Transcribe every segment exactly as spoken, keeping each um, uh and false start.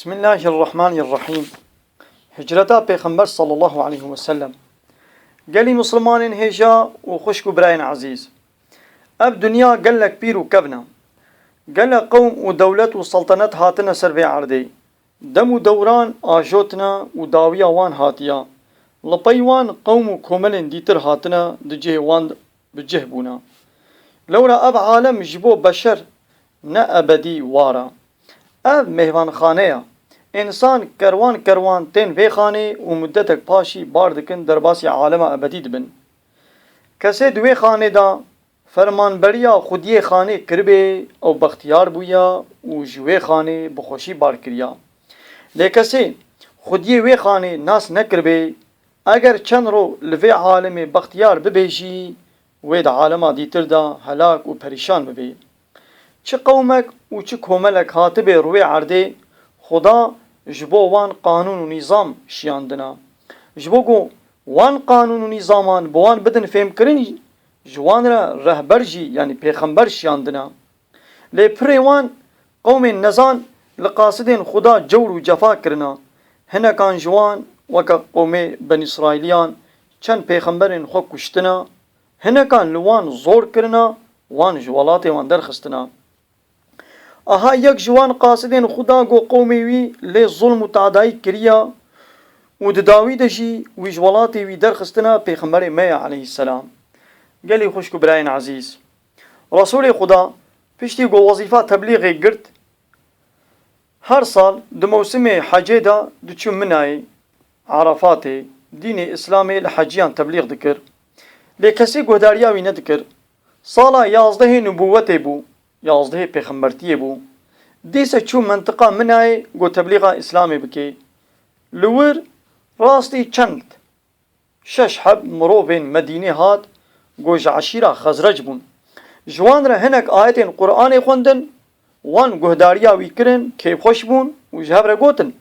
Bismillahirrahmanirrahîm. Hicreta Pêxember sallallahu aleyhi ve sellem. Gelî Mislimanên hêja û xwişk û birayên ezîz. Ev dinya gelek pîr û kevn e. Gelek qewm û dewlet û seltenet hatine ser vê erdê. Dem û dewran ajotine û dawiya wan hatiya. Li pey wan qewm û komelên dîtir hatine di cihê wan bi cih bûne. Lewra ev alem ji bo beşer ne ebedî war e. Ev mêhvanxane ye. Însan kerwan kerwan tên vê xanê û mudetek paşî bar dikin derbasî alema ebedî dibin. Kesê di wê xanê de fermanberiya xwediyê xanê kiribê, ew bextiyar bûya û ji wê xanê bi xweşî bar kiriya. Lê kesê xwediyê wê xanê nas nekiribê, eger çend ro li vê alemê bextiyar bibe jî, wê di alema dîtir de helak û perîşan bibe. Çi qewmek û çi komelek hatibê rûyê erdê, Xuda ji bo wan qanûn û nîzam şiyandina. Ji bo ku wan qanûn û nîzaman bi wan bidin fêmkirin, ji wan re rehber jî, yanî pêxember şiyandina. Lê pirê wan qewmên nezan li qasidên Xuda cewr û cefa kirina. Hinekan ji wan weke qewmê Benîsraîliyan çend pêxemberên xwe kuştina, hinekan li wan zor kirina, wan ji welatê wan derxistina. Aha yek ji wan qasidên Xuda ku qewmê wî lê zulm û tadayî kiriya û di dawî de jî wî ji welatê wî derxistina Pêxemberê me ye aleyhisselam. Gelî xwişk û birayên ezîz. Resulê Xuda piştî ku wezîfa teblîxê girt, her sal di mewsimê hecê de diçû Minayê, Arafatê, dînê Îslamê li heciyan teblîx dikir. Lê kesî guhdariya wî nedikir. Sala yazdehê nubûwetê bû, yazdehê pêxembertiyê bû. Dîse çû mentiqa Minayê ku teblîxa Îslamê bike. Li wir rastî çend şeş heb mirovên Medînê hat, ku ji eşîra Xezrec bûn. Ji wan re hinek ayetên Qur'anê xwendin, wan guhdariya wî kirin, kêfxweş bûn û ji hev re gotin,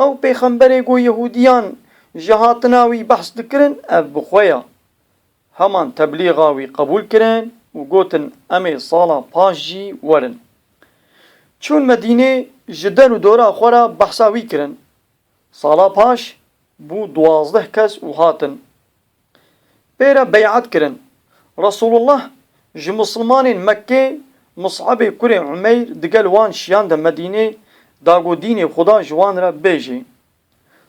Ew pêxemberê ku Yehûdiyan ji hatina wî behs dikirin, ev bi xwe ye. Heman teblîxa wî qebûl kirin û gotin, Em ê sala paş jî werin. Çûn Medînê, ji der û dora xwe re behsa wî kirin. Sala paş bû duwazdeh kes û hatin. Pê re beyat kirin. Resulullah ji Mislimanên Mekkê Mus'abê kurê Umeyr digel wan şiyande Medînê, da ku dînê Xuda ji wan re bêjê.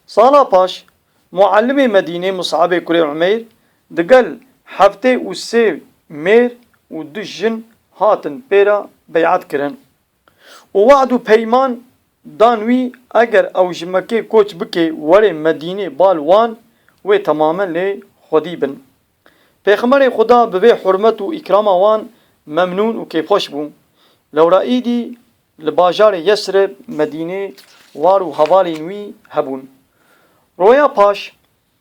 Sala paş, muallimê Medînê Mus'abê kurê Umeyr digel heftê û sê mêr û du jin hatin pê re beyat kirin. Û we'd û peyman dan wî, eger ew ji Mekkê koç bike were Medînê bal wan, wê temamen lê xwedî bin. Pêxemberê Xuda bi vê hurmet û îkrama wan memnûn û kêfxweş bû. Lewra îdî li bajarê Yesrib, Medînê, war û hevalên wî hebûn. Roya paş,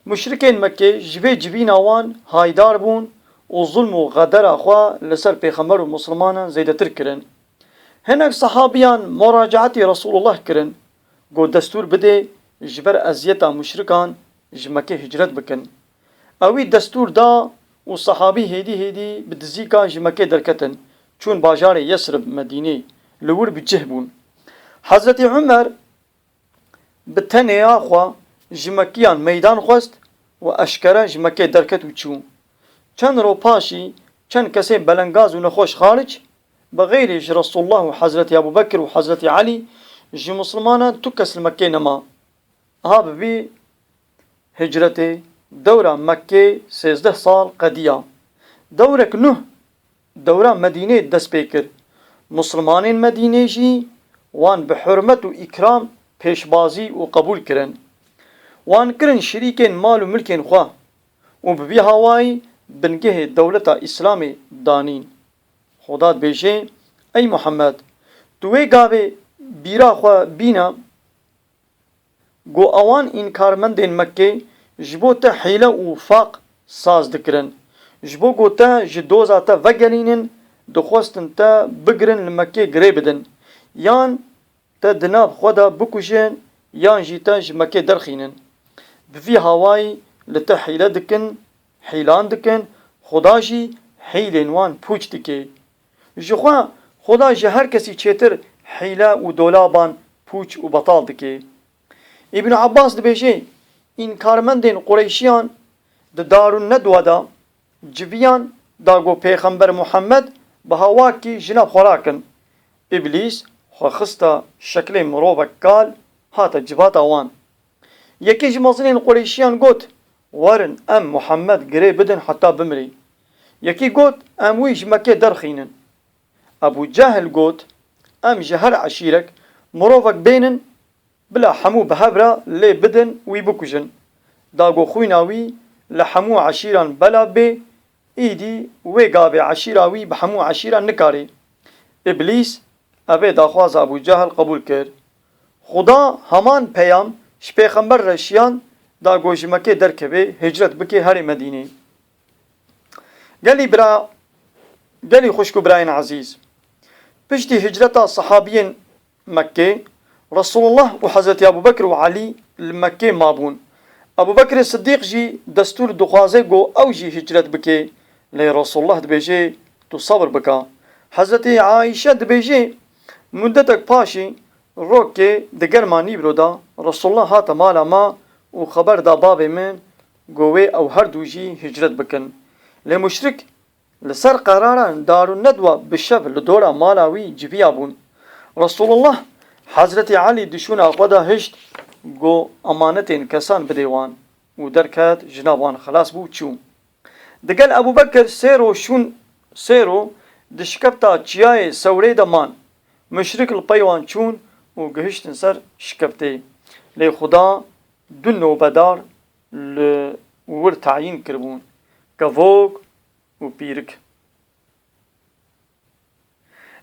Muşrikên Mekkê ji vê civîna wan haydar bûn û zulm û xedera xwe li ser pêxember û mislimanan zêdetir kirin. Hinek sehabiyan muracaetî Resulullah kirin, got, destûr bidê ji ber eziyeta muşrikan ji Mekkê hicret bikin. Ewî destûr da û sehabî hêdî hêdî bi dizîka ji Mekkê derketin, çûn bajarê Yesrib, Medînê, li wir bi cih bûn. Hezretî Umer bi tenêya xwe ji Mekkiyan meydan xwest û eşkere ji Mekkê derket û çû. Çend ro paşî çend kesên belengaz û nexweş xaric, bi xeyrê ji Resulullah û Hezretî Ebû Bekir û Hezretî Elî ji Mislimanan tu kes li Mekkê nema. Aha bi vî hicretê dewra Mekkê sêzdeh sal qediya. Dewrek nuh dewra Medînê dest pê kir. Mislimanên Medînê jî wan bi hurmet û îkram pêşbazî û qebûl kirin. Wan kirin şirîkên mal û milkên xwe û bi vî hawayî bingehê dewleta Îslamê danîn. Xuda dibêje, Ey Muhammed, tu wê gavê bîra xwe bîne, Got, ewan înkarmendên Mekkê ji bo te hîle û faq saz dikirin. Ji bo ku te ji doza te vegerînin, dixwestin te bigirin li Mekkê girê bidin. Yan te di nav xwe de bikujin, yan jî te ji Mekkê derxînin. Bi vî hawayî li te hîle dikin, hîlan dikin, Xuda jî hîlên wan pûç dike. Jixwe Xuda ji her kesî çêtir hîle û dolaban pûç û betal dike. Îbn Abbas dibêje, înkarmendên Qureyşiyan di Darun Nedwa de civiyan da ku Pêxember Muhammed bi hawakî jina xwe rakin. Îblîs xwe xiste şeklê mirovek kal, hate civata wan. Yekê ji mezinên Qureyşiyan got, "Werin em Muhammed girê bidin heta bimrê." Yekî got, "Em wî ji Mekkê derxînin." Ebû Cehil got, "Em ji her eşîrek mirovek bênin, bila hemû bi hev re lê bidin, wî bikujin. Da ku xwîna wî li hemû eşîran belav bê, îdî wê gavê eşîra wî bi hemû eşîran nikarê." Îblîs evê daxwaza Ebû Cehil qebûl kir. Xuda heman peyam ji Pêxember re şiyand, da ku ji Mekkê derkeve, hicret bike herê Medînê. Gelî bira, gelî xwişk û birayên ezîz, piştî hicreta sehabiyên Mekkê, Resulullah û Hezretî Ebû Bekir û Elî li Mekkê mabûn. Ebû Bekirê Siddîq jî destûr dixwaze ku ew jî hicret bike, lê Resulullah dibêje, "Tu sebir bike." Hezretî Aîşe dibêje, "Mudetek paşî, rokê di germa Nîbro de Resulullah hate mala me û xeber da bavê min ku wê ew her du jî hicret bikin. Lê muşrik li ser qerara Darun Nedwa bi şev li dora mala wî civiya bûn. Resulullah Hezretî Elî di şûna xwe de hişt ku emanetên kesan bidê wan û derket, ji nav wan xelas bû, çû. Digel Ebû Bekir sê roj şûn, sê roj di şikefta çiyayê Sewrê de man. Muşrik li pey wan çûn û gihiştin ser şikeftê. Lê Xuda du nobedar li wir tayîn kiribûn, kevok û pîrik.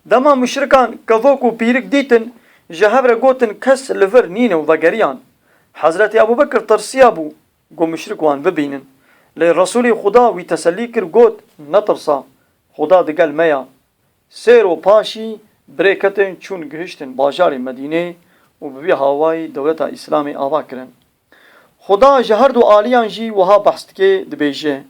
Dema muşrikan kevok û pîrik dîtin, ji hev re gotin, 'Kes li vir nîne' û vegeriyan. Hezretî Ebû Bekir tirsiya bû ku muşrik wan bibînin. Lê Resûlê Xuda wî tesellî kir, got, "Netirsa, Xuda digel me ya." Sê roj paşî bi rê ketin, çûn gihiştin bajarê Medînê û bi vî hawayî dewleta Îslamê ava kirin. Xuda ji her du aliyan jî wiha behs dike, dibêje,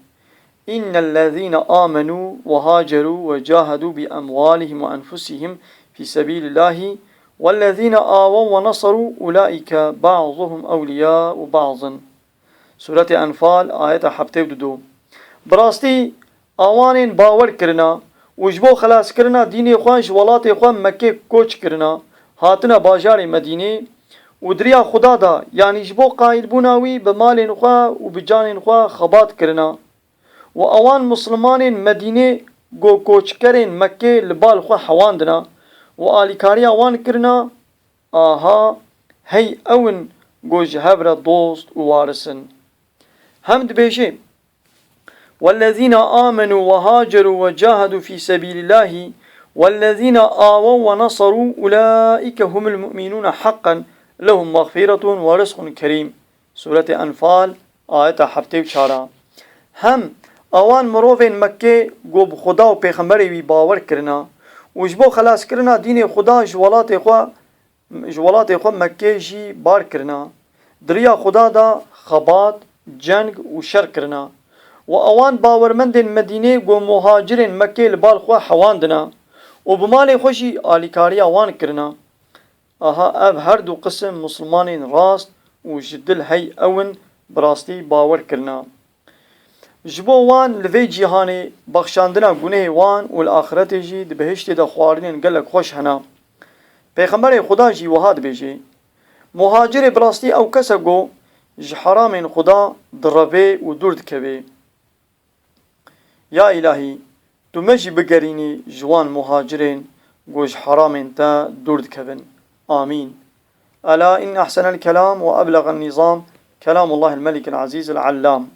"Innellezîne amenû ve hacerû ve cahedû bi emwalihim ve enfusihim fî sebîlillahî, wellezîne awew ve neserû ulaîke ba'zuhum ewliyâ'u ba'zin." Sûretê Enfal, ayeta heftê û du. Bi rastî, awanên bawer kirina û ji bo xelaskirina dînê xwe ji welatê xwe Mekkê koç kirina, hatine bajarê Medînê û di riya Xuda de, yanî ji bo qayilbûna wî bi malên xwe û bi canên xwe xebat kirina. Û ewan Mislimanên Medînê ku koçkerên Mekkê li bal xwe hewandina û alîkariya wan kirina, aha, hey ew in ku ji hev re dost û waris in. Hem dibêje, "Wellezîne amenû ve hacerû ve cahedû fî sebîlillahî, wellezîne awew ve neserû, ulaîke humul mu'minûne haqqen, lehum mexfîretun ve rizqun kerîm." Sûretê Enfal, ayeta heftê û çar. Hem ewan mirovên Mekkê ku bi Xuda û Pêxemberê wî bawer kirina û ji bo xelaskirina dînê Xuda ji welatê xwe ji welatê xwe Mekkê jî bar kirina. Di riya Xuda de xebat, ceng û şer kirina. Û ewan bawermendên Medînê ku muhacirên Mekkê li bal xwe hewandina û bi malê xwe jî alîkariya wan kirina. Aha, ev her du qisim Mislimanên rast û ji dil hey ew in bi rastî bawer kirina. Ji bo wan li vê cîhanê bexşandina gunehê wan û li axretê jî di bihiştê de xwarinên gelek xweş hene. Pêxemberê Xuda jî wiha dibêje, "Muhacirê bi rastî ew kes e ku ji heramên Xuda direve û dûr dikeve." Ya Îlahî, tu me jî bigerînî ji wan muhacirên ku ji heramên te dûr dikevin. Amîn. Ela in ehsenel kelam ve eblegan nizam, kelamullahil melikil azîzil allam.